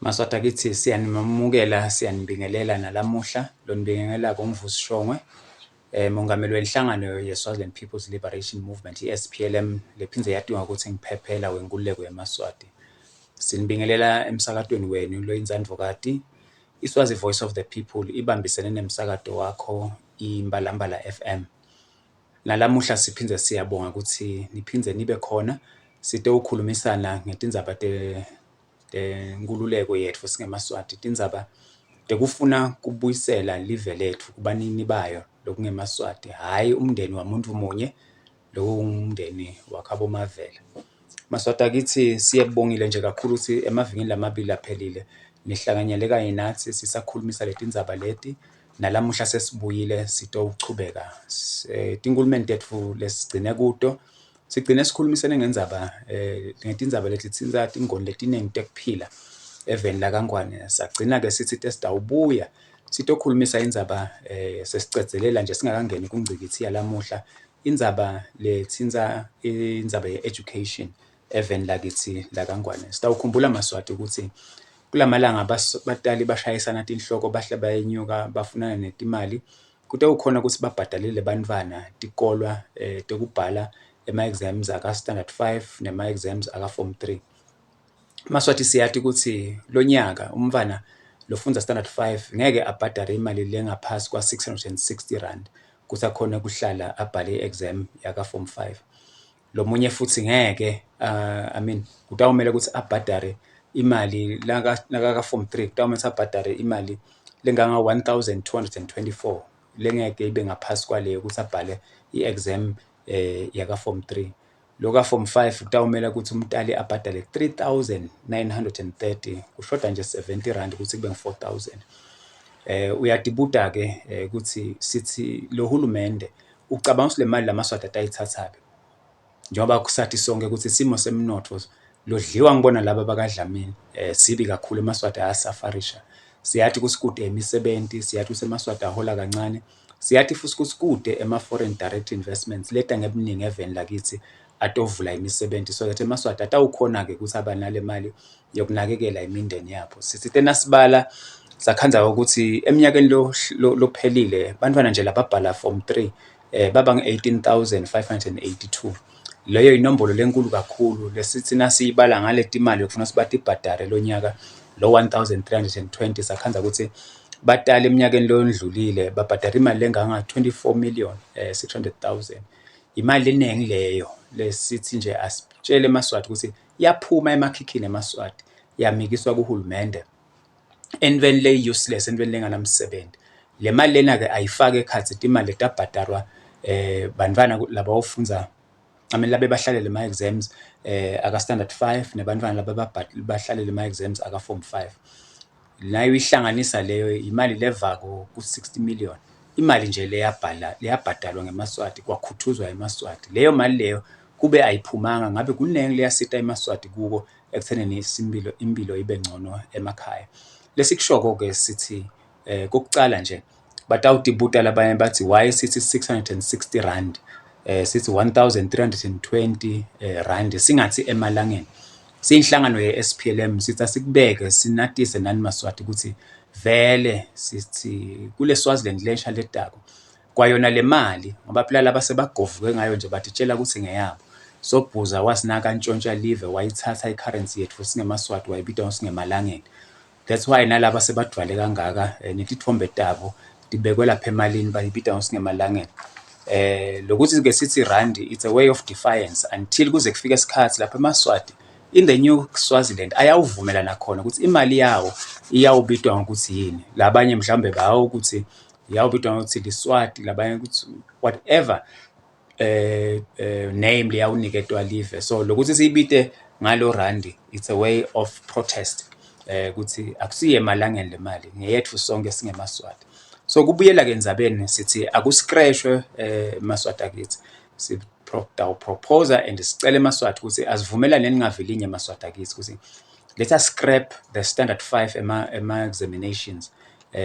Maswati akithi, siyanamukela, siyanibingelela nalamuhla. Lonibingelelako uMvusi Shongwe, mongameli wenhlangano ye-Swaziland People's Liberation Movement, i-SPLM, lephindze yatiwa ngokuthi ngiphephela wenkululeko yemaSwati. Sinibingelela emsakatweni wenu loyintsandvokati, iSwazi Voice of the People, ibambisene nemsakato wakho iMbalambala FM. Nalamuhla siphindze siyabonga ukuthi niphindze nibe khona sitewukhulumisana ngetindzaba tenkhululeko yetfu singemaSwati, tindzaba tekufuna kubuyisela live letfu kubanini bayo lokungemaSwati, hhayi umndeni wamuntu munye, lowungumndeni wakhaboMavela. Maswati akithi, siyabongile nje kakhulu ukuthi emavikini lamabili aphelile nihlanganyele kanye nathi sisakhulumisa letindzaba leti. Nalamuhla sesibuyile sitowuchubeka tinkhulumeni tetfu lesigcine kuto. Sigcine sikhulumisene ngendzaba ngetindzaba letitsintsa tingoni letiningi tekuphila eveni lakaNgwane. Sagcina-ke sithi tesitawubuya sitokhulumisa indzaba sesicedzelela nje singakangeni kungcikitsi yalamuhla, indzaba letsintsa indzaba ye-education eveni lakithi lakaNgwane. Sitawukhumbula Maswati ukuthi kulamalanga batali bashayisana tinhloko, bahle bayenyuka bafunana netimali kutewukhona ukuthi babhadalele bantfwana tikolwa tekubhala ema-exams aka-standard 5 nema-exams aka-form 3. Maswati, siyati ukuthi lonyaka umntfwana lofundza standard 5 ngeke abhadale imali lengaphasi kwa-R660 ukuthi akhone kuhlala abhale i-exam yaka form 5. Lomunye futhi ngeke I mean, kutawumele ukuthi abhadale imali nakaka form 3, kutawumele ukuthi abhadale imali lenganga 1224, lengeke ibe ngaphasi kwaleyo ukuthi abhale i-exam yaka form 3. Lo ka form 5 kutawumele ukuthi umtali abhadale 3930, kushoda nje R70 ukuthi kube ngu-4000. Uyatibuta ke ukuthi sithi lo hulumende ucabanga ukuthi le mali lamaSwati atayithathaphi, njengoba kusathi sonke ukuthi isimo semnotfo lodliwa ngibona laba bakaDlamini sibi kakhulu, emaSwati ayasafarisha. Siyathi ukuthi kude imisebenti, siyathi ukuthi emaSwati ahola kancane, siyathi futhi ukuthi kude ema-foreign direct investments leta ngebuningi eveni lakithi atovula imisebenti, so that emaSwati atawukhona-ke ukuthi abe nale mali yokunakekela imindeni yabo. Sithi nasibala sakhandza ukuthi eminyakeni lophelile bantwana nje lababhala form 3 baba ngu-18,582. Leyo inombolo lenkulu kakhulu lesithi nasiyibala ngaleti mali lokufuna sibatibhadare lonyaka lo 1320, sakhandza ukuthi batali eminyakeni londlulile babhadara imali lenganga 24 million 600,000. Imali eningi leyo lesithi nje asitshele emaSwati ukuthi yaphuma emakhikhini emaSwati, yamikiswa kuhulumende entweni le useless, entweni lenganamsebenzi. Le mali lena ke ayifake ekhatsi timali letabhadarwa bantwana labawufundza, I mean, labe bahlalele ema exams aka standard 5 nebantwana laba bahlalele ema exams aka form 5. Nayo ihlanganisa leyo imali levako ku 60 million, imali nje leyabhala leyabhadalwa ngemaSwati, kwakhuthuzwa emaSwati. Leyo mali leyo kube ayiphumanga ngabe kunengi leyasita emaSwati kuko ekuthenini impilo impilo ibe ngcono emakhaya. Lesikushoko ke sithi kokucala nje batawutibuta labanye bathi why sithi R660, sithi R1320 singathi emalangeni. Siyinhlangano ye-SPLM sithi asikubeke sinatise nani maSwati ukuthi vele sithi kule Swaziland lensha letako kwayona le mali, ngoba phela laba sebagovuke ngayo nje batitshela ukuthi ngeyabo. Sobhuza wasinaka ntshontsha live, wayithatha i-currency yethu singemaSwati, wayibita ngosingemalangeni. That's why nalaba sebadvwale kangaka netitfombe tabo tibekwe lapha emalini, bayibita ngosingemalangeni. Lokuthi ke sithi randi, it's a way of defiance until kuze kufike isikhathi lapho emaSwati in the new Swaziland ayawuvumelana khona ukuthi imali yawo iyawubitwa ngokuthi yini. Labanye mhlawumbe bawo ukuthi iyawubitwa ngokuthi liSwati, labanye ukuthi whatever name leyawuniketwa live. So lokuthi siyibite ngalo randi, it's a way of protest ukuthi akusiye emalangeni le mali, ngeyethu sonke singemaSwati. So kubuyela ke endzabeni, sithi akuscrashwe emaSwati akithi. Si proposa and sicela emaSwati ukuthi asivumelane ningavilinye emaSwati akithi ukuthi let us scrap the standard 5 ema examinations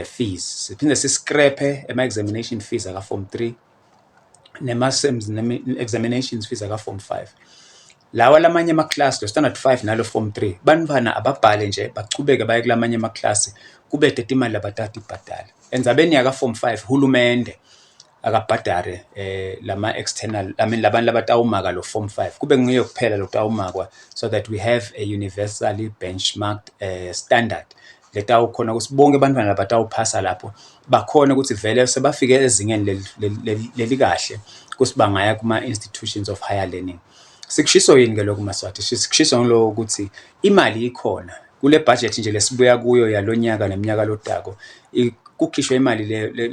fees, siphinde siscrape ema examination fees aka form 3 nema examinations fees aka form 5. Lawa lamanye emaklasi, lo standard 5 nalo form 3, bantfwana ababhale nje bachubeke baye kulamanye emaklasi, kube timali labatatibhadala. Endzabeni yaka form 5, hulumende akabhadare lama external, I mean, labantu labatawumaka lo form 5, kube ngiyo kuphela lotawumakwa, so that we have a universally benchmarked standard letawukhona ukuthi bonke abantwana labatawuphasa lapho bakhona ukuthi vele sebafike ezingeni lelikahle ukuthi bangaya kuma-institutions of higher learning. Sikushiso yini-ke lokhu, Maswati? Sikushiso ngiloko ukuthi imali ikhona kule budget nje lesibuya kuyo yalonyaka neminyaka lotako. Kukhishwe imali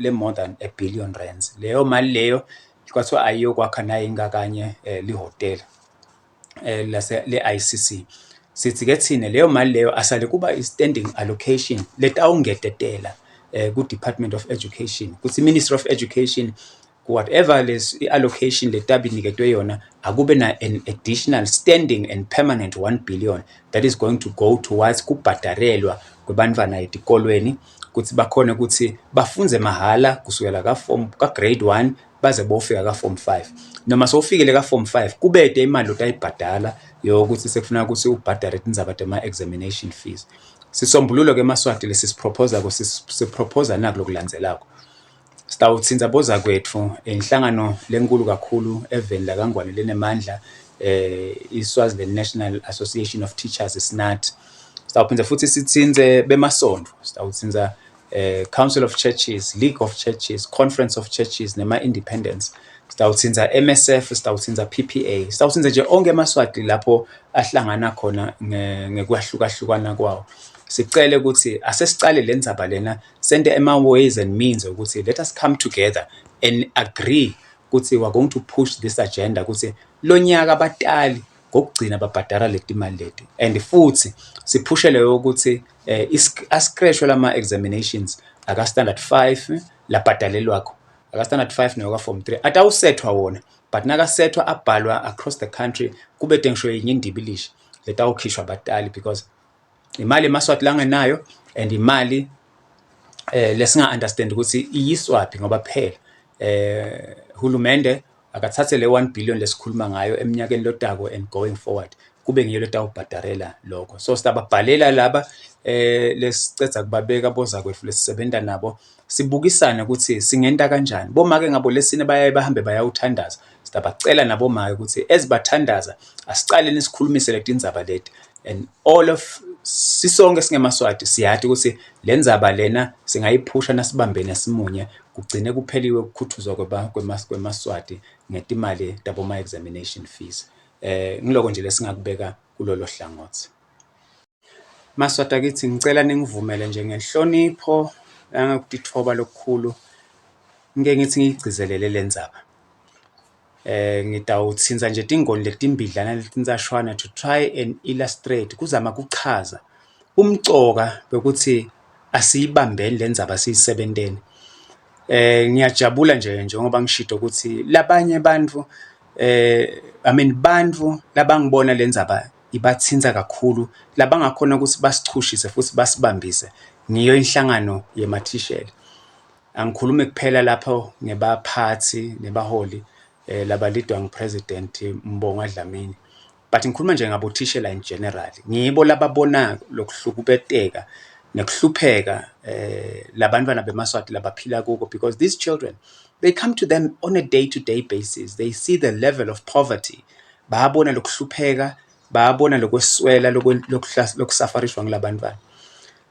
le more than a billion rands. Leyo mali leyo kwathiwa ayiyokwakha nayingakanye lihhotela lase le-ICC. Sithi-ke thina leyo mali leyo asale kuba i-standing allocation letawungetetela ku-Department of Education, kuthi Ministry of Education, whatever les i-allocation letabe iniketwe yona, akube na an additional standing and permanent 1 billion that is going to go towards kubhadarelwa kwebantfwana etikolweni, ukuthi bakhone ukuthi bafunze mahhala kusukela ka form ka grade 1 baze bofika ka form 5. Noma sowufikile ka form 5, kubede imali otayibhadala yokuthi sekufuneka ukuthi ubhadare tindzaba tema examination fees. Sisombululo ke, Maswati, lesisiproposako, siproposa naku lokulandzelako. Sitawutsintsa bozakwethu, inhlangano lenkulu kakhulu eveni lakaNgwane lenemandla, iSwaziland National Association of Teachers, SNAT. Sitawuphindza futhi sitsintse bemasontfo, sitawutsintsa Council of Churches, League of Churches, Conference of Churches nema Independents. Sitawutsintsa MSF, sitawutsintsa PPA, sitawutsintsa nje onke emaSwati lapho ahlangana khona ngekwahlukahlukana kwawo. Sicele ukuthi asesicale le ndzaba lena, sente ema ways and means ukuthi let us come together and agree ukuthi we are going to push this agenda, ukuthi lonyaka abatali ngokugcina babhadara leti mali leti, and futhi siphushele ukuthi ascratchwe lama examinations aka standard 5 labhadalelwakho, aka standard 5 naka form 3. Atawusethwa wona, but nakasethwa abhalwa across the country, kube ngisho yinye indibilishi letawukhishwa abatali, because imali emaSwati langenayo and imali lesinga understand ukuthi iyiswaphi, ngoba phela hulumende akathathe le 1 billion lesikhuluma ngayo eminyakeni lotako and going forward, kube ngiyo letawubhadarela lokho. So sitababhalela laba lesicedza kubabeka bozakwethu lesisebenta nabo, sibukisane ukuthi singenta kanjani. Bomake ngabo lesine bayaye bahambe bayawuthandaza, sitabacela nabomake ukuthi ezibathandaza asicaleni sikhulumise letindzaba leti, and all of sisonke singemaswati siyati ukuthi le ndzaba lena singayiphusha nasibambene simunye, kugcine kupheliwe ukukhuthuzwa kwemaswati ngetimali taboma examination fees. Ngiloko nje lesingakubeka kulolo hlangothi. Maswati akithi, ngicela ningivumele nje ngenhlonipho nangokutitfoba lokukhulu, ngike ngithi ngiyigcizelele le ndzaba. Ngitawutsintsa nje tingoni letimbidlana letintsashwana to try and illustrate, kuzama kuchaza umcoka bekuthi asiyibambeni le ndzaba, siyisebenteni. Ngiyajabula nje njengoba ngishito ukuthi labanye bantfu, I mean, bantfu labangibona le ndzaba ibatsintsa kakhulu, labangakhona ukuthi basichushise futhi basibambise, ngiyo inhlangano yemathishela. Angikhulumi kuphela lapho ngebaphathi nebaholi labalidwa ngu-President Mbongwa Dlamini, but ngikhuluma nje ngabothishela in general. Ngibo lababona lokuhlukubeteka nekuhlupheka labantwana bemaSwati labaphila kuko, because these children, they come to them on a day to day basis. They see the level of poverty, bayabona lokuhlupheka, bayabona lokweswela lokusafarishwa ngulabantwana.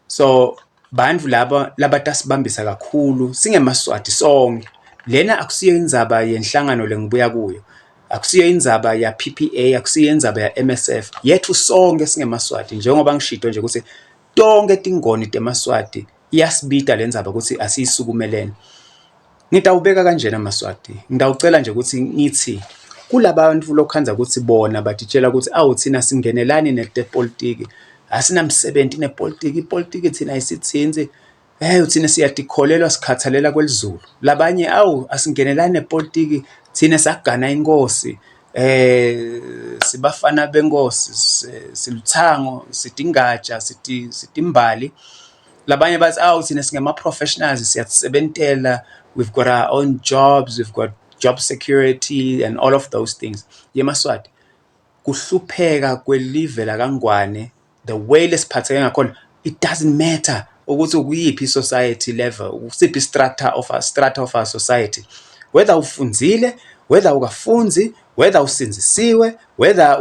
So bantfu laba labatasibambisa kakhulu singemaSwati sonke. Lena akusiyo indzaba yenhlangano lengibuya kuyo, akusiyo indzaba ya PPA, akusiyo indzaba ya MSF, yethu sonke singemaSwati, njengoba ngishito nje ukuthi tonke tingoni temaSwati iyasibita le ndzaba ukuthi asiyisukumeleni. Ngitawubeka kanjena, Maswati, ngitawucela nje ukuthi ngithi kulabantu lokhandza ukuthi bona batitshela ukuthi awu, thina singenelani netepolitiki, asinamsebenzi nepolitiki, ipolitiki thina ayisithinti, hey, thina siyatikholelwa, sikhathalela kwelizulu. Labanye, awu, asingenelani nepolitiki, thina sagana inkosi, sibafana benkosi, siluthango, sitingatsha, sitimbali. Labanye bathi, awu, thina singama-professionals, siyasebentela, we've got our own jobs, we've got job security and all of those things. YemaSwati, Kuhlupheka kwelive lakaNgwane, the way lesiphatheke ngakhona, it doesn't matter ukuthi ukuyiphi society level, usiphi strata of our society, whether ufundzile, whether ukafundzi, whether usindzisiwe, whether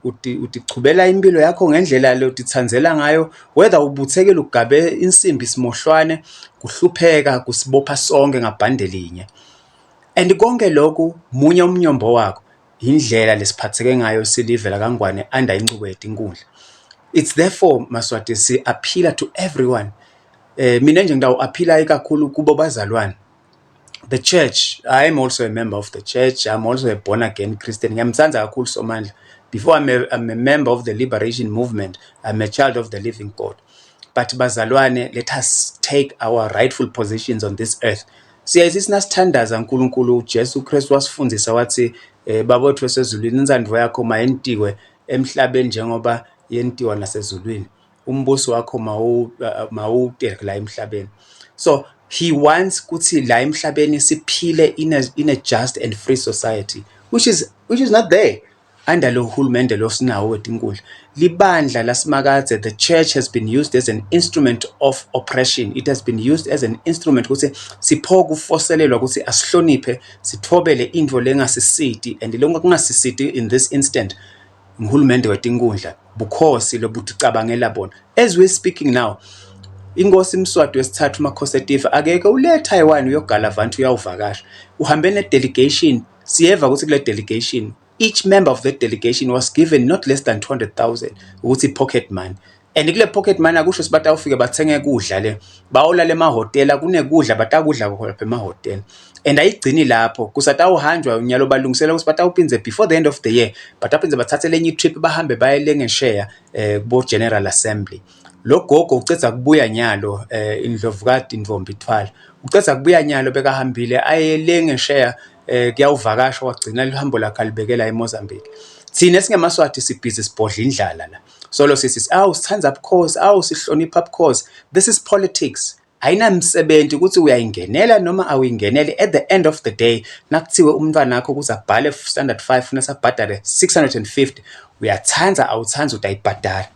utichubela impilo yakho ngendlela lotitsandzela ngayo, whether ubuthekile ugabe insimbi simohlwane, kuhlupheka kusibopha sonke ngabhande linye. And konke lokhu munye umnyombo wako, indlela lesiphatheke ngayo silive lakaNgwane under inchubo yetinkundla. It's therefore, Maswati, si-appeal to everyone. Mina nje ngitawu-appeal ikakhulu kubo bazalwane. The church, I am also a member of the church. I'm also a born again Christian. Ngiyamthanda kakhulu Somandla. Before I'm a member of the liberation movement, I'm a child of the living God. But bazalwane, let us take our rightful positions on this earth. Siyaye sinasithandaza uNkulunkulu, uJesu Kristu wasifundisa wathi, "Baba wethu osezulwini, intsandvo yakho mayentiwe emhlabeni njengoba yentiwa nasezulwini. Umbuso wakho mawute la emhlabeni." So he wants ukuthi la emhlabeni siphile in a just and free society, which is not there under lo hulumende lo sinawo wetinkundla. Libandla lasimakadze, the church has been used as an instrument of oppression. It has been used as an instrument ukuthi sipho kufoselelwa ukuthi asihloniphe, sithobele intfo lengasisiti, and lengasisiti in this instant nguhulumende wetinkundla, bukhosi lobuticabangela bona. As we're speaking now, inkosi Mswati wesithathu Makhosetive akeke ule Taiwan uyogalavanti, uyawuvakasha, uhambe ne-delegation. Siyeva ukuthi kule delegation, each member of that delegation was given not less than 200,000 ukuthi pocket money. And kule pocket money akusho ukuthi batawufike bathenge kudla le, bawolala emahhotela, kunekudla batakudla khona lapha emahhotela. And ayigcini lapho, kusatawuhanjwa nyalo, balungisela ukuthi batawuphindze before the end of the year batawuphindze bathathe lenye i-trip, bahambe baye le ngesheya kubo General Assembly. Lo gogo ucedza kubuya nyalo, Indlovukati Ntombi Thwala ucedza kubuya nyalo, bekahambile aye le ngesheya kuyawuvakasha, wagcina lihambo lakhe alibekela eMozambique. Thina esingemaswati sibhizi sibhodla indlala la, solo sithi awu sithanda bukhosi, awu sihlonipha bukhosi. This is politics, ayinamsebenzi ukuthi uyayingenela noma awuyingeneli. At the end of the day, nakuthiwe umntwana wakho ukuze abhale standard 5 funa sabhadale 650, uyathanda awuthandi utayibhadala,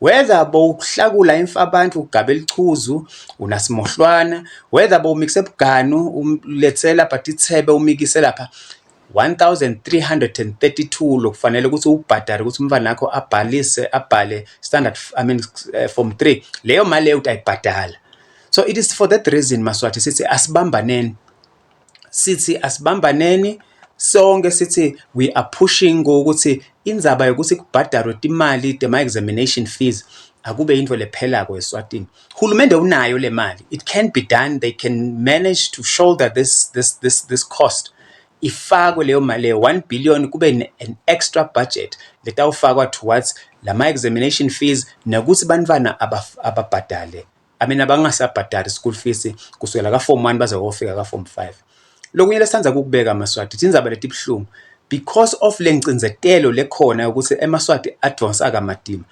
whether bowuhlakula imfabantu ugabe elichuzu unasimohlwana, whether bowumikise ebuganu umlethela but ithebe umikise lapha 1332 lokufanele ukuthi ubhadale ukuthi umntwana wakho abhalise, abhale standard, I mean, form 3, leyo mali leyo utayibhadala. So it is for that reason, Maswati, sithi asibambaneni, sithi asibambaneni sonke, sithi we are pushing ukuthi indzaba yokuthi kubhadalwe timali tema-examination fees akube into lephelako eSwatini. Hulumende unayo le mali, it can be done, they can manage to shoulder this cost. Ifakwe leyo mali leyo 1 billion, kube an extra budget letawufakwa towards lama examination fees nokuthi bantwana ababhadale, I mean, abangasabhadali school fees kusukela ka form 1 baze kofika ka form 5. Lokunye lesithanda ukukubeka, Maswati, tindzaba letibuhlungu, because of lencindzetelo lekhona ukuthi emaswati adonsa kamadima,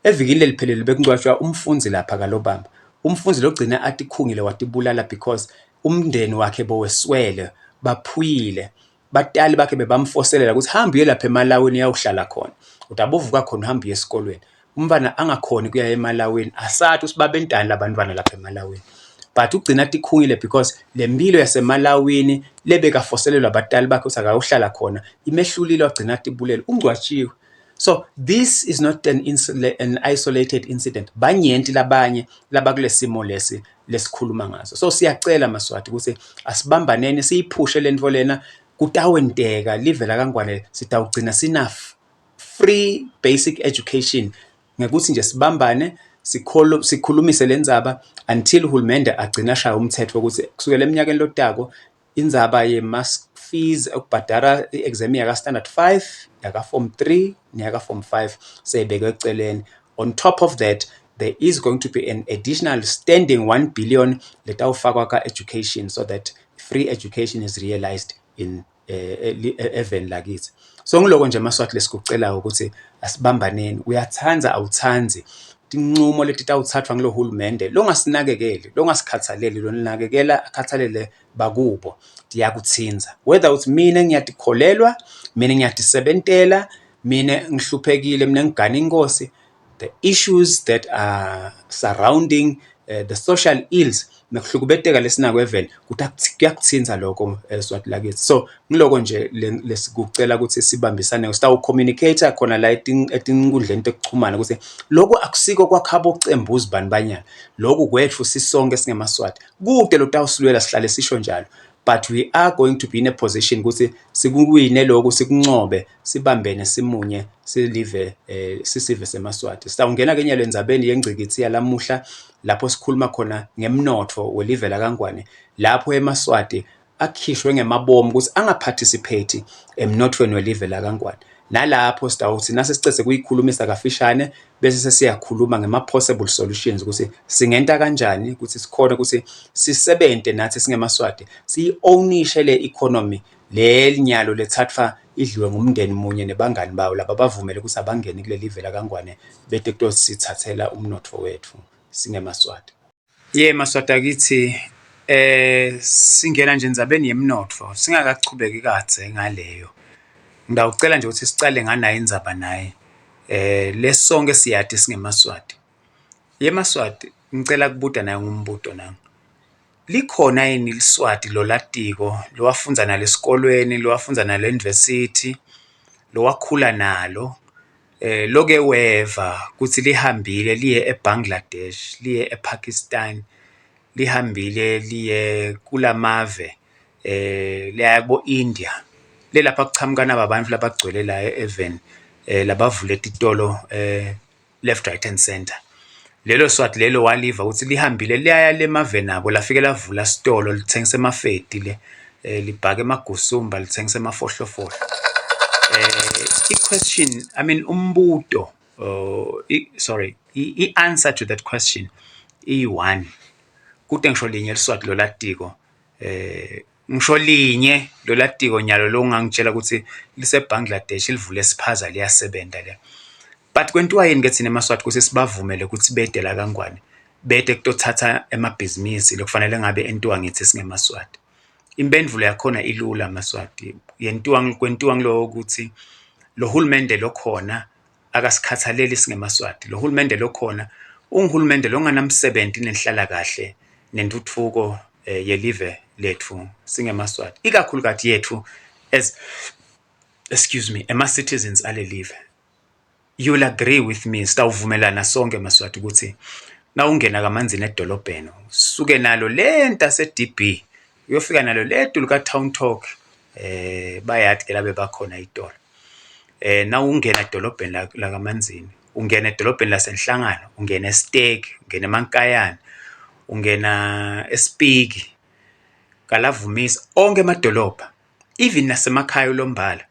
evikini leliphelele bekungcwatshwa umfundzi lapha kaLobamba, umfundzi logcina atikhungile watibulala because umndeni wakhe boweswele, baphuyile, batali bakhe bebamfoselela ukuthi hamba uye lapha emalawini uyawuhlala khona, utabovuka khona uhambe uye esikolweni. Umntwana angakhoni kuya emalawini, asathi ukuthi babentani labantwana lapha emalawini, but ugcina atikhungile because le mpilo yasemalawini lebekafoselelwa abatali bakhe ukuthi akayohlala khona imehlulile, wagcina atibulele, ungcwatshiwe. So this is not an isolated incident, banyenti labanye labakule simo lesi lesikhuluma ngaso. So siyacela, Maswati, ukuthi asibambaneni siyiphushe lento lena, kutawenteka live lakaNgwane sitawugcina sina free basic education ngekuthi nje sibambane, sikhulumise lendzaba until uhulumende agcina ashaya umthetho ukuthi kusukela eminyakeni lotako indzaba ye-mass fees ukubhadara i-exam yaka standard 5, yaka form 3 neyaka form 5 seyibekwe eceleni. On top of that, there is going to be an additional standing 1 billion letawufakwa ka-education so that free education is realized in eveni lakithi. So ngiloko nje, Maswati, lesikucelayo ukuthi asibambaneni, uyathanda awuthandi, tincumo leti tawuthathwa ngilo hulumende longasinakekeli, longasikhathaleli, lonakekela akhathalele bakubo, tiyakutsinza, whether uthi mina ngiyatikholelwa, mina ngiyatisebentela. Mina ngihluphekile, mina ngigana inkosi. The issues that are surrounding the social ills nekuhlukubeteka lesinako eveni kuyakuthinta lokho Swati lakithi. So ngiloko nje lesikucela ukuthi sibambisane, sitawu-communicate khona la etinkundleni tekuchumana ukuthi lokhu akusiko kwakhabo cembuzi bani banyana, lokhu kwethu sisonke singemaSwati. Kude lotawusilwela, sihlale sisho njalo, but we are going to be in a position ukuthi sikuwine lokhu, sikuncobe sibambene simunye silive, sisive semaSwati. Sitawungena ke nyalo endzabeni yengcikitsi yalamuhla lapho sikhuluma khona ngemnotfo welive lakaNgwane, lapho emaSwati akhishwe ngemabomu ukuthi angaparticipate emnothweni welive lakaNgwane. Nalapho sitawuthi nase sicede kuyikhulumisa kafishane bese sesiyakhuluma ngema-possible solutions ukuthi singenta kanjani ukuthi sikhone ukuthi sisebente nathi singemaSwati, siyi-ownishe le economy lelinyalo lethathwa idliwe ngumndeni munye nebangani bawo laba bavumele ukuthi abangeni kuleli live lakaNgwane bete kutosithathela umnotfo wethu singemaSwati. Ye maSwati akithi, singena nje endzabeni yemnotfo singakachubeki kadze ngaleyo. Ngitawucela nje ukuthi sicale nganayi indzaba nayi lesonke siyati singemaSwati. YemaSwati, ngicela kubuta naye umbuto nangu. Likhona yini liSwati lolatiko lowafundza nalo esikolweni, lowafundza nalo e-university, lowakhula nalo, loke weva kutsi lihambile liye eBangladesh, liye ePakistan, lihambile liye kulamave, laya kubo-India, le lapha kuchamuka naba bantfu labagcwele la eveni, labavule titolo left, right and centre? Lelo Swati lelo waliva ukuthi lihambile liyaya le emaveni abo, lafike lavula sitolo lithengisa emafeti le, libhaka emagusumba, lithengisa emafohlofohlo? I-question, I mean umbuto, sorry, i-answer to that question iyi-one. Kute ngisho linye liSwati lolatiko, ngisho linye lolatiko nyalo longangitshela ukuthi lise-Bangladesh, livule isiphaza, liyasebenta le. But kwentiwa yini-ke thina emaSwati ukuthi sibavumele ukuthi bede la kaNgwane, bede kutothatha emabhizinisi lokufanele ngabe entiwa ngithi singemaSwati? Impendvulo yakhona ilula maSwati, yentiwa kwentiwa ngiloko ukuthi lo hulumende lokhona akasikhathaleli singemaSwati. Lo hulumende lokhona unguhulumende longanamsebenzi nenhlalakahle nentuthuko yelive lethu singemaSwati, ikakhulukati yethu as, excuse me, ema-citizens alelive. You will agree with me, sitawuvumelana sonke maSwati ukuthi nawungena kaManzini edolobheni, suke nalo lenta se-DB uyofika nalo letulu ka-Town Talk, bayadi ke labe bakhona itolo. Nawungena edolobheni lakaManzini, ungena edolobheni laseNhlangano, ungena eSiteki, ungena eMankayane, ungena eSpiki, Kalavumisa, onke emadolobha, even nasemakhaya ulombala,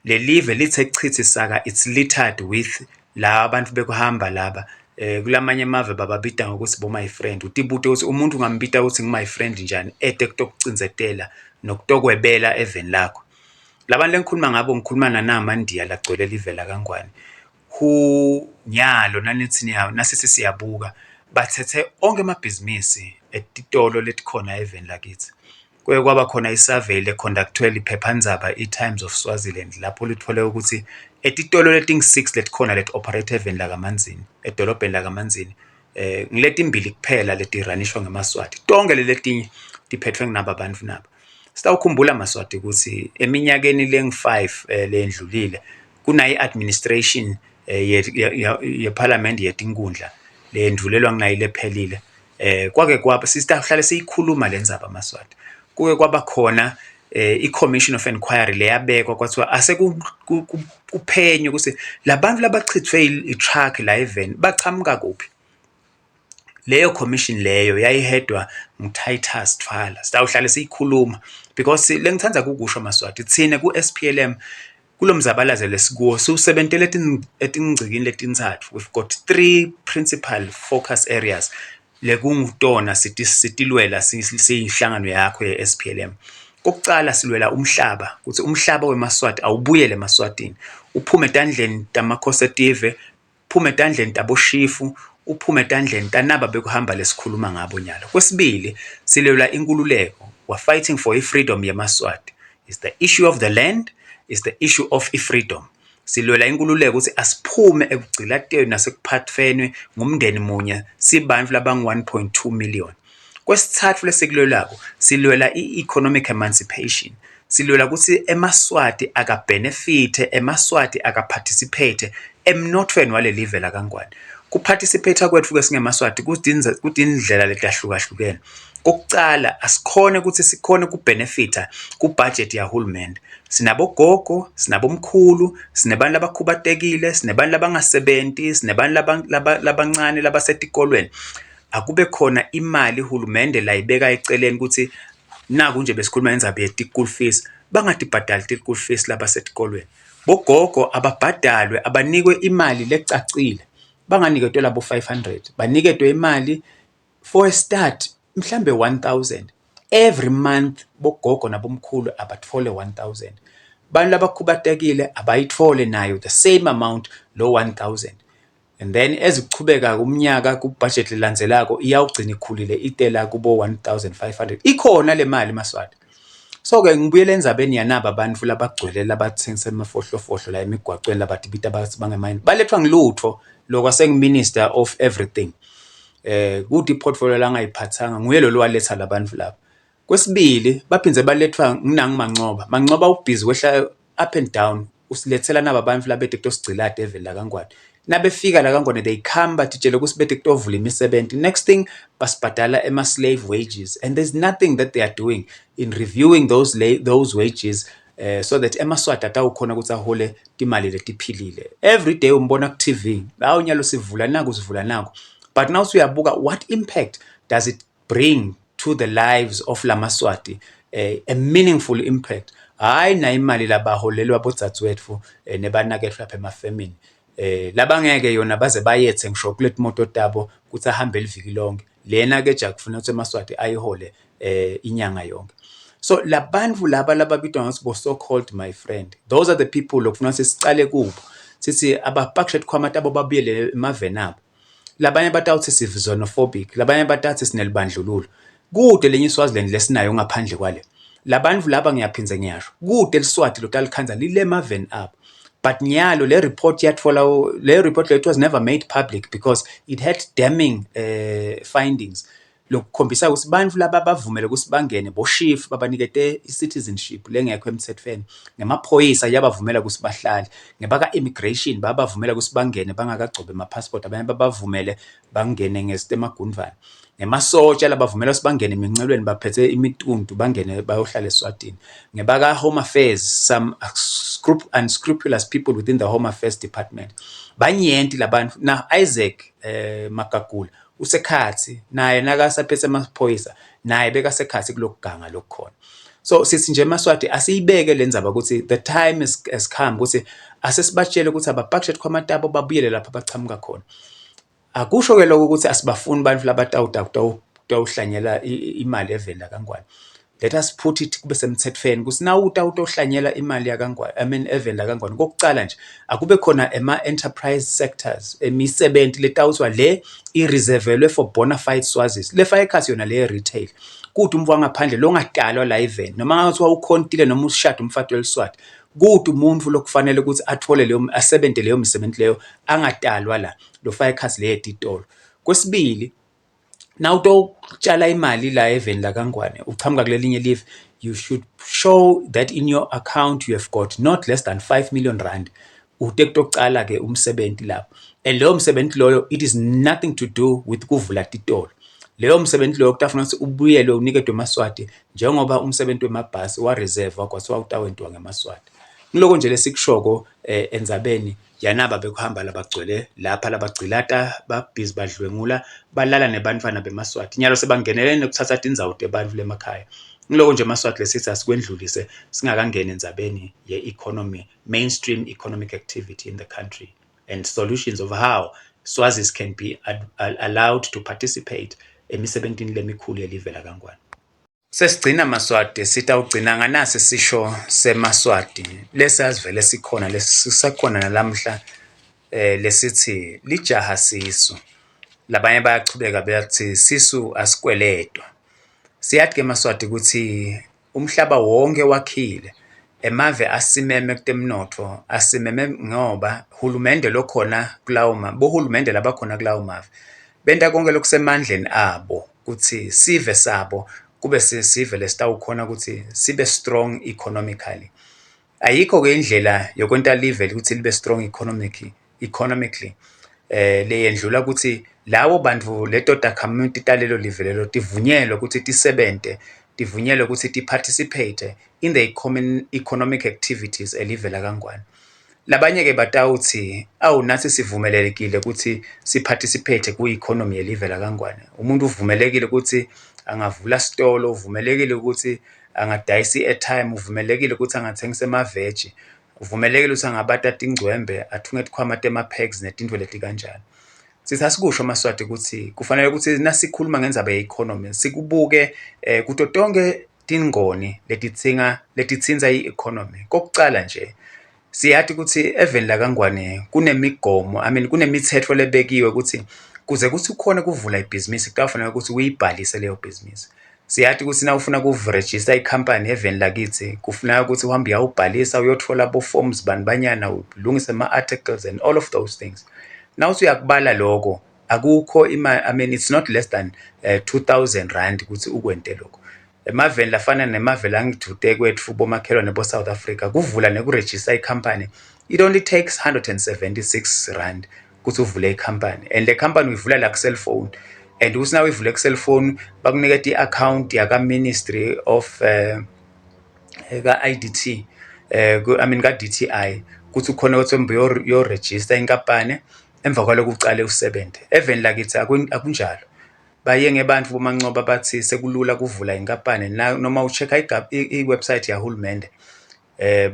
lelive lithe chithi saka, it's littered with la abantu bekuhamba laba. Kulamanye amave bababita ngokuthi bo my friend. Utibute ukuthi umuntu ungambita ukuthi ngu-my friend njani ede kutokucindzetela nokutokwebela eveni lakho. Labantu lengikhuluma ngabo, ngikhuluma nanamandiya lagcwele live lakaNgwane, who nyalo nanithi nasithi siyabuka bathethe onke amabhizinisi etitolo letikhona eveni lakithi. Kuke kwaba khona i-survey le-conduct-we liphephandzaba i-Times of Swaziland lapho lithole ukuthi etitolo letingu-six letikhona leti-operate eveni lakaManzini, edolobheni lakaManzini, ngiletimbili kuphela letiranishwa ngemaSwati, tonke leletinye tiphethwe nginaba bantfu naba. Sitawukhumbula maSwati ukuthi eminyakeni lengu-5 leyendlulile kunayo i-administration yephalamende yetinkundla leyendvulelwa kunayo lephelile. Kwake kwaba, sisitahlale siyikhuluma le ndzaba maSwati, kuke kwaba khona i-commission of inquiry leyabekwa, kwathiwa ase kuphenywe ukuthi labantu labachithwe i-truck la eveni bachamuka kuphi. Leyo commission leyo yayihedwa ngu-Titus Thwala. Sitawuhlale siyikhuluma because lengithanda kukusho maSwati, thina ku-SPLM kulo mzabalazo lesikuwo siwusebentela etingcikini letintsatfu. We've got three principal focus areas lekungutona sitilwela siyinhlangano yakho ye-SPLM. Kokucala, silwela umhlaba, ukuthi umhlaba wemaSwati awubuyele emaSwatini, uphume etandleni tamakhosi etive, uphume etandleni taboshifu, uphume etandleni tanaba bekuhamba lesikhuluma ngabo nyalo. Kwesibili, silwela inkululeko. We're fighting for i-freedom yemaSwati. It's the issue of the land, it's the issue of i-freedom. Silwela inkululeko ukuthi asiphume ekugcilatweni nasekuphathweni ngumndeni munye sibantfu labangu-1.2 million. Kwesitsatfu lesikulwelako silwela i-economic emancipation. Silwela ukuthi emaSwati akabhenefithe, emaSwati akaparticipate emnothweni walelive lakaNgwane. Kuparticipate kwetfu-ke singemaSwati kutindlela letahlukahlukene. Kokucala asikhone ukuthi sikhone kubhenefitha kubhajethi yahulumende. Sinabogogo, sinabomkhulu, sinebantu labakhubatekile, sinebantu labangasebenti, sinebantu labancane labasetikolweni. Akube khona imali hulumende layibeka eceleni ukuthi naku nje besikhuluma ngendzaba ye-school fees, bangatibhadali ti-school fees labasetikolweni. Bogogo ababhadalwe, abanikwe imali lecacile, banganiketwa labo 500, baniketwe imali for a start mhlambe 1000 every month. Bogogo nabomkhulu abathole 1000. Bantu labakhubatekile abayithole nayo the same amount lo 1000, and then ezikuchubeka umnyaka ku-budget lelandzelako iyawugcina ikhulile itela kubo 1500. Ikhona le mali, maSwati. So-ke ngibuyele endzabeni yanaba bantfu labagcwele labatsengisa emafohlofohlo la emigwacweni, labatibita batsi bangemayini, balethwa ngilutfo lokwa sengi-minister of everything. Kude i-portfolio langayiphathanga nguye lo lowaletha labantfu laba. Kwesibili, baphindze balethwa nginangu Mancoba. Mancoba ubhizi wehla up and down usilethela naba bantfu labete kutosigcilata eveni lakaNgwane. Nabefika la kaNgwane, they come batitshele ukuthi bete kutovula imisebenti. Next thing, basibhadala ema-slave wages, and there's nothing that they are doing in reviewing those wages so that emaSwati atawukhona ukuthi ahole timali letiphilile. Every day umbona ku-TV, hawu, nyalo sivula naku, sivula naku, but now usuyabuka, what impact does it bring to the lives of lamaSwati? A meaningful impact? Hhayi, nayo imali labaholelwa bodzadzewetfu nebanaketfu lapha emafemini labangeke yona baze bayethe ngisho kuleti moto tabo ukuthi ahambe liviki lonke. Lena-ke ja kufuna ukuthi emaSwati ayihole inyanga yonke. So labantu laba lababitwa ngokuthi bo so called my friend, those are the people lokufuna ukuthi sicale kubo, sithi abapakishe tikhwama tabo babuyele emaveni abo. Labanye batawuthi si-xenophobic, labanye batathi sinelibandlululo. Kude lenye iSwaziland lesinayo ngaphandle kwale. Labantu laba, ngiyaphindze ngiyasho, kude liSwati lotalikhandza lile emaveni abo. But nyalo le report yatfola, le report le, it was never made public because it had damning findings lokukhombisa ukuthi bantfu laba bavumele ukuthi bangene boshifu babanikete i-citizenship lengekho emtsetfweni, ngemaphoyisa yabavumela ukuthi bahlale, ngebaka-immigration babavumela ukuthi bangene bangakagcobi ema-passport, abanye babavumele bangene ngestemagundwane, ngemasotsha labavumela ukuthi bangene emincelweni baphethe imituntu bangene bayohlala eSwatini, ngebaka-home affairs, some unscrupulous people within the home affairs department. Banyenti labantu. Na Isaac Magagula usekhathi naye nakasaphethe amaphoyisa, naye bekasekhathi kulokuganga lokukhona. So sithi nje emaSwati asiyibeke le ndzaba ukuthi the time has come ukuthi asesibatshele ukuthi abapakishe tikhwama tabo babuyele lapho abachamuka khona. Akusho-ke lokho ukuthi asibafuni bantu labatawuta kutawuhlanyela imali eveni lakaNgwane. Let us put it kube semtsetfweni ukuthi nawuta utohlanyela imali yakaNgwane, I mean, eveni lakaNgwane, kokucala nje akube khona ema-enterprise sectors, emisebenti letawuthiwa le i-reservelwe for bona fide Swazis. Lefaka ekhatsi yona le retail kude umfo wangaphandle longadalwa la eveni, noma ngathiwa ukhontile noma ushada umfati weliSwati, kude umuntu lokufanele ukuthi athole leyo, asebente leyo misebenzi leyo angadalwa la, lofaka ekhatsi le yetitolo. Kwesibili, nawutotshala imali la eveni lakaNgwane uchamuka kulelinye live, you should show that in your account you have got not less than 5 million rand ute kutocala-ke umsebenzi lapho. And leyo msebenzi loyo, it is nothing to do with kuvula titolo. Leyo msebenzi loyo kutafuna ukuthi ubuyelwe uniketwe emaSwati njengoba umsebenzi wemabhasi wa-reserve kwathiwa utawentiwa ngemaSwati. Ngiloko nje lesikushoko endzabeni yanaba bekuhamba labagcwele lapha, labagcilata, babhizi, badlwengula, balala nebantfwana bemaSwati. Nyalo sebangenele nekuthatha tindzawo tebantfu lemakhaya. Ngiloko nje emaSwati lesithi asikwendlulise singakangeni endzabeni ye-economy, mainstream economic activity in the country and solutions of how Swazis can be allowed to participate emisebentini lemikhulu yelive lakaNgwane. Sesigcina maSwati, sitawugcina nganasi sisho semaSwati lesasivele sikhona, lesisakhona nalamhla, lesithi lijaha sisu. Labanye bayachubeka bathi sisu asikweletwa. Siyati ke maSwati ukuthi umhlaba wonke wakhile. Emave asimeme kutemnotfo asimeme ngoba hulumende lokhona kulawo bohulumende labakhona kulawo mave benta konkhe lokusemandleni abo kutsi sive sabo kube sive lesitawukhona kutsi sibe strong economically. Ayikho-ke indlela yokwenta live kutsi libe strong economically leyendlula kutsi labo bantfu leto takhamuti talelo live lelo tivunyelwe kutsi tisebente, tivunyelwe kutsi ti-participate in the economic activities elive lakaNgwane. Labanye-ke batawutsi awu nathi sivumelekile ukuthi si-participate ku-economy yelive lakaNgwane. Umuntu uvumelekile ukuthi angavula sitolo, uvumelekile ukuthi angadayisa i-airtime, uvumelekile ukuthi angathengisa emaveji, uvumelekile ukuthi angabata tingcwembe, athunge tikhwama tema-pegs netintfo leti kanjalo. Sithi asikusho maSwati ukuthi kufanele ukuthi nasikhuluma ngendzaba ye-economy sikubuke kuto tonke tingoni letitsinga letitsintsa i-economy. Kokucala nje siyati ukuthi eveni lakaNgwane kunemigomo, I mean kunemitsetfo lebekiwe ukuthi kuze kutsi ukhone kuvula ibhizinisi kutawufanele ukuthi uyibhalise leyo bhizinisi. Siyati ukuthi nawufuna kurejista ikhampani eveni lakitsi kufuneka ukuthi uhambe uyawubhalisa uyotfola bo-forms bani banyana ulungise ama-articles and all of those things. Nawuthi uyakubala loko akukho imali, I mean it's not less than R2000 ukuthi ukwente lokho. Emaveni lafana nemave langidvute kwetfu bomakhelwane bo-South Africa kuvula nekurejista ikhampani it only takes R176 ukuthi uvule ikhampani and le khampani uyivula la ku-cellphone and ukuthi na uyivule ku-cellphone bakuniketa i-account yaka-Ministry of ka-I_D_T I mean ka-D_T_I ukuthi ukhone ukuthi uyorejista inkampani emva kwaloko ucale usebenze. Eveni lakithi akunjalo, baye ngebantfu boMancoba bathi sekulula kuvula inkampani noma u-check-a i-website yahulumende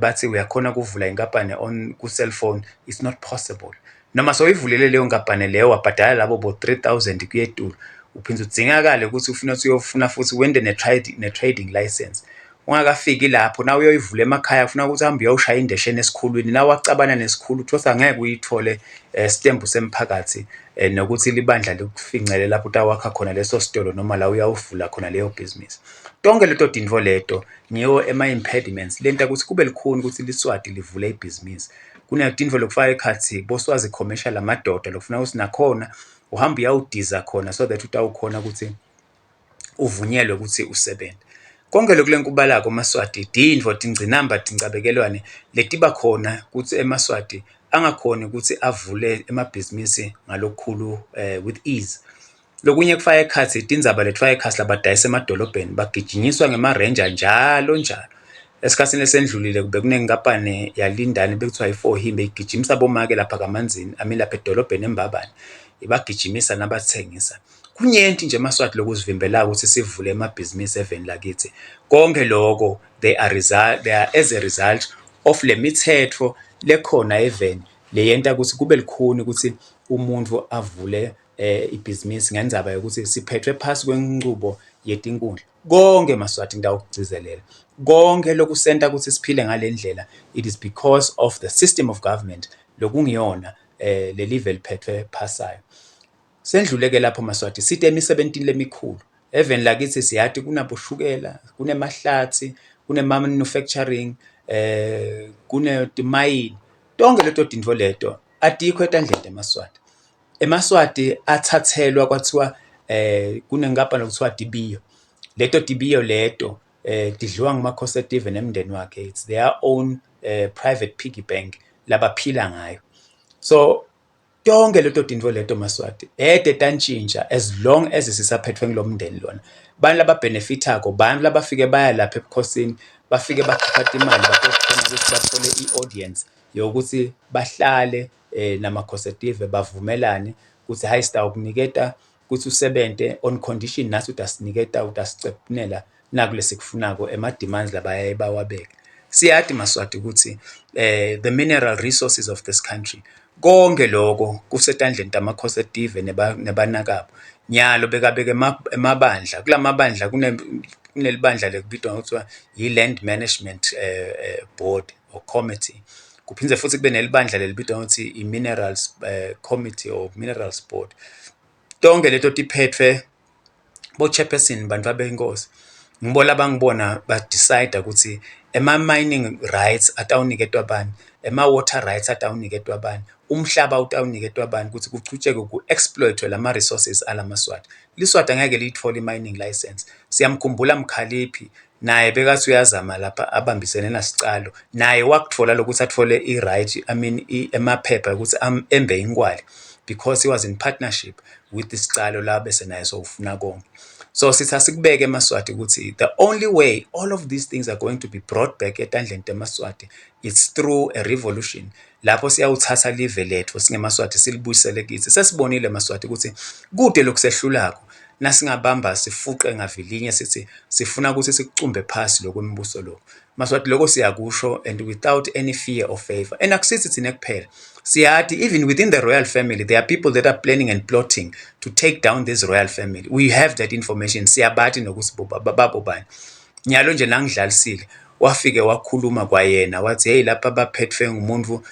bathi uyakhona kuvula inkampani on ku-cellphone, it's not possible. Noma sewuyivulile leyo nkampani leyo wabhadala labo bo-3,000 kuya etulu, uphinde udzingakale ukuthi ufune ukuthi uyofuna futhi wente ne-trading license. Ungakafiki lapho na uyoyivula emakhaya kufuneka ukuthi uhambe uyoshaya indesheni esikhulwini, nawacabana nesikhulu uthole angeke uyithole sitembu semphakathi nokuthi libandla likufincele lapho utawakha khona leso sitolo noma la uyawuvula khona leyo bhizinisi. Tonke leto tintfo leto ngiwo ema-impediments lenta ukuthi kube lukhuni ukuthi liSwati livule ibhizinisi. Kunetintfo lokufaka ekhatsi boSwazi Commercial amadoda lokufuneka ukuthi nakhona uhambe uyawudiza khona so that utawukhona ukuthi uvunyelwe ukuthi usebenze. Konke lokhu lengikubalako maSwati tintfo tingcinamba tincabekelwane letiba khona kutsi emaSwati angakhoni kutsi avule emabhizinisi ngalokukhulu with ease. Lokunye kufaka ekhatsi tindzaba letifaka ekhatsi labadayisa emadolobheni bagijinyiswa ngema-ranger njalo njalo. Esikhatsini lesendlulile bekunenkampani yaLindani bekuthiwa i-For Him beyigijimisa bomake lapha kaManzini, I mean lapha edolobheni eMbabane, ibagijimisa nabathengisa. Kunyenti nje emaSwati lokusivimbelako ukuthi sivule emabhizinisi eveni lakithi. Konke loko they are result, they are as a result of le mitsetfo lekhona eveni leyenta ukuthi kube lukhuni ukuthi umuntu avule ibhizinisi ngendzaba yokuthi siphethwe phasi kwenchubo yetinkundla. Konke maSwati ngitawukugcizelela, konke lokusenta ukuthi siphile ngale ndlela it is because of the system of government lokungiyona lelive liphethwe phasayo. Sendlule-ke lapho maSwati site emisebentini lemikhulu. Eveni lakithi siyati kunaboshukela, kunemahlathi, kune-manufacturing, kunetimayini. Tonke leto tintfo leto atikho etandleni temaSwati. EmaSwati athathelwa kwathiwa kunenkampani okuthiwa Tibiyo. Leto Tibiyo leto tidliwa nguMakhosetive nemndeni wakhe, it's their own private piggy bank labaphila ngayo. So tonke leto tintfo leto maSwati ede tantshintsha as long as sisaphethwe ngulo mndeni lona. Bantu lababhenefithako bantu labafike baya lapha ebukhosini bafike bakhipha timali batokhona ukuthi bathole i-audience yokuthi bahlale naMakhosetive bavumelane ukuthi hhayi sitawukuniketa ukuthi usebente on condition nathi utasiniketa utasicephunela naku lesikufunako ema-demands labayaye bawabeke. Siyati maSwati ukuthi the mineral resources of this country konke loko kusetandleni taMakhosetive nebanakabo. Nyalo bekabeke emabandla, kulamabandla kunelibandla lekubitwa ngekuthiwa i-Land Management Board or Committee. Kuphindze futhi kube nelibandla lelibitwa ngekutsi i-Minerals Committee or Minerals Board. Tonke leto tiphethwe bo-chairperson bantfu benkosi. Ngibo labangibona ba-decide ukuthi ema-mining rights atawuniketwa bani, ema-water rights atawuniketwa bani, umhlaba utawuniketwa bani ukuthi kuchutshekwe ku-exploit-we lama-resources alamaSwati. LiSwati angeke liyithole i-mining license. Siyamkhumbula Mkhaliphi naye bekathi uyazama lapha abambisene naSicalo, naye wakuthola lokuthi athole i-right, I mean emaphepha ukuthi embe inkwali because he was in partnership with Isicalo la bese naye sowufuna konke. So sithi asikubeke emaSwati ukuthi the only way all of these things are going to be brought back etandleni temaSwati, it's through a revolution lapho siyawuthatha live lethu singemaSwati silibuyisele kithi. Sesibonile emaSwati ukuthi kude lokusehlulako nasingabamba sifuqe ngavilinye sithi sifuna ukuthi sikucumbe phasi lokwemibuso lokhu. MaSwati, lokho siyakusho and without any fear of favor, and akusithi thina kuphela, siyathi even within the royal family there are people that are planning and plotting to take down this royal family. We have that information, siyabathi nokuthi babo bani. Nyalo nje nangidlalisile wafike wakhuluma kwayena wathi, hey, lapha baphethwe ngumuntu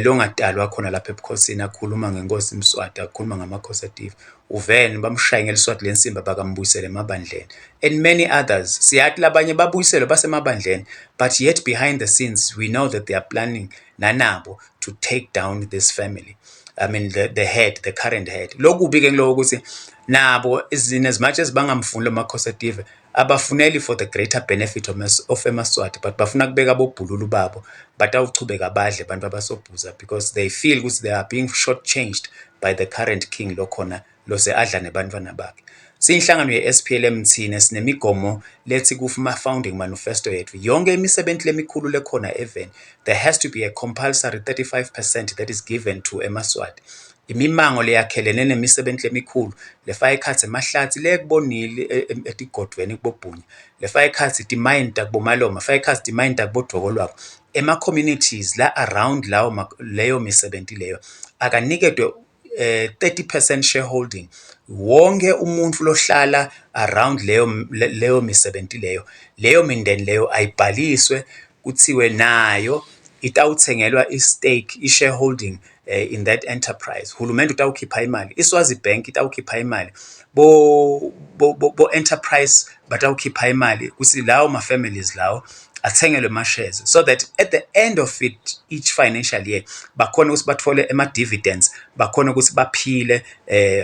longadalwa khona lapha ebukhosini, akhuluma ngenkosi Mswati, akhuluma ngamakhosi etive uvene bamshaye ngeliswati lensimba bakambuyisela emabandleni and many others. Siyathi labanye babuyiselwe basemabandleni, but yet behind the scenes we know that they are planning nanabo to take down this family, I mean the head, the current head. Lokubi ke ngiloko ukuthi nabo in as much as bangamfuni lo makhosi etive, abafuneli for the greater benefit of emaSwati, but bafuna kubeka bobhululu babo batawuchubeka badle abantu abasobhuza because they feel ukuthi they are being short-changed by the current king lokhona lose adla nebantwana bakhe. Siyinhlangano ye-SPLM thina sinemigomo lethi kuma-founding manifesto yethu, yonke imisebenzi lemikhulu lekhona eveni, there has to be a compulsory 35% that is given to emaSwati. Imimango leyakhelene nemisebenzi lemikhulu lefaka ekhatsi emahlathi lekubonile etigodvweni kubobhunya, lefaka ekhatsi timayini takubomaloma, faka ekhatsi timayini takubodokolwako, ema-communities la around lawo leyo misebenti leyo akaniketwe 30% shareholding. Wonke umuntu lohlala around leyo misebenti leyo, leyo mindeni leyo ayibhaliswe kuthiwe nayo itawuthengelwa i-stake, i-shareholding in that enterprise. Hulumende utawukhipha imali, iSwazi Bank itawukhipha imali, bo enterprise batawukhipha imali ukuthi lawo ma-families lawo athengelwe ama-shares so that at the end of it, each financial year, bakhone ukuthi bathole ama-dividends, bakhone ukuthi baphile.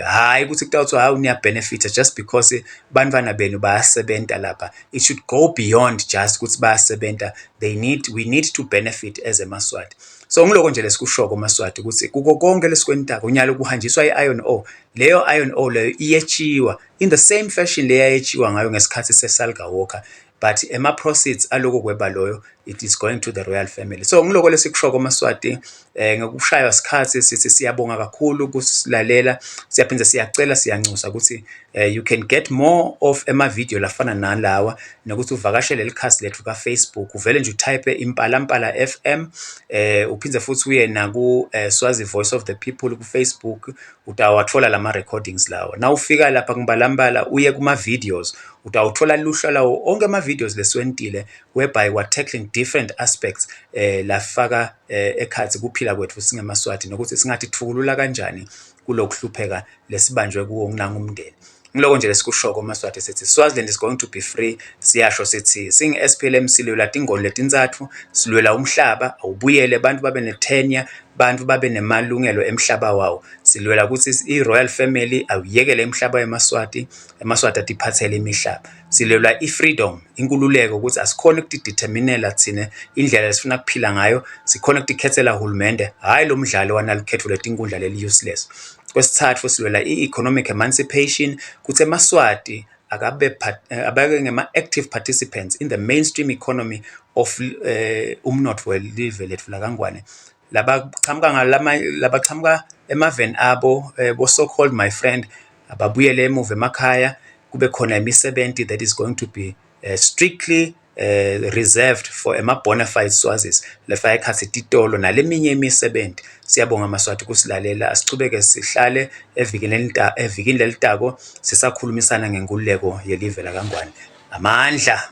Hhayi ukuthi kutawuthiwa hawu, niya-benefit-a just because bantwana benu bayasebenta lapha. It should go beyond just ukuthi bayasebenta. They need we need to benefit as emaSwati. So ngiloko nje lesikushoko maSwati ukuthi kuko konke lesikwentako nyalo kuhanjiswa i-iron ore, leyo iron ore leyo iyetshiwa in the same fashion leyayetshiwa ngayo ngesikhathi se-Salga Walker, but ema-proceeds aloko kweba loyo, it is going to the royal family. So ngiloko lesikushoko maSwati. Ngokushaywa sikhathi sithi siyabonga kakhulu ukusilalela, siyaphinde siyacela, siyanxusa ukuthi you can get more of ema-video lafana nalawa nokuthi uvakashele likhasi lethu ka-Facebook, uvele nje u-type Impalampala FM, uphinde futhi uye naku Swazi Voice of the People ku-Facebook, utawathola lama recordings lawa. Nawufika lapha kuMpalampala uye kuma-videos, utawuthola luhla lawo onke ama-videos lesiwentile whereby we're tackling different aspects lafaka ekhatsi kuphila kwethu singemaSwati nokuthi singatitfukulula kanjani kulokuhlupheka lesibanjwe kuwo kunanga umndeni. Ngiloko nje lesikushoko maSwati, sithi Swaziland is going to be free. Siyasho sithi singi-SPLM silwela tingoni letintsatfu: silwela umhlaba awubuyele, abantu babe ne-tenure, bantu babe nemalungelo emhlaba wawo; silwela ukuthi i-royal family awuyekele umhlaba wemaSwati, emaSwati atiphatsele imihlaba; silwela i-freedom, inkululeko, ukuthi asikhone ukuti-determinela thine indlela lesifuna kuphila ngayo, sikhone ukutikhetsela hulumende, hhayi lo mdlalo wanalukhetfo letinkundla leli useless. Kwesitsatfu, silwela i-economic emancipation, kutsi emaSwati akabe ababe ngema-active participants in the mainstream economy of umnotfo welive letfu lakaNgwane. Labachamuka ngalama labachamuka emaveni abo, bo so called my friend, ababuyele emuva emakhaya, kube khona imisebenti that is going to be strictly reserved for ema-bona fide Swazis, lefaka ekhatsi titolo naleminye imisebenti. Siyabonga maSwati kusilalela, asichubeke sihlale evikini lelitako sisakhulumisana ngenkululeko yelive lakaNgwane. Amandla.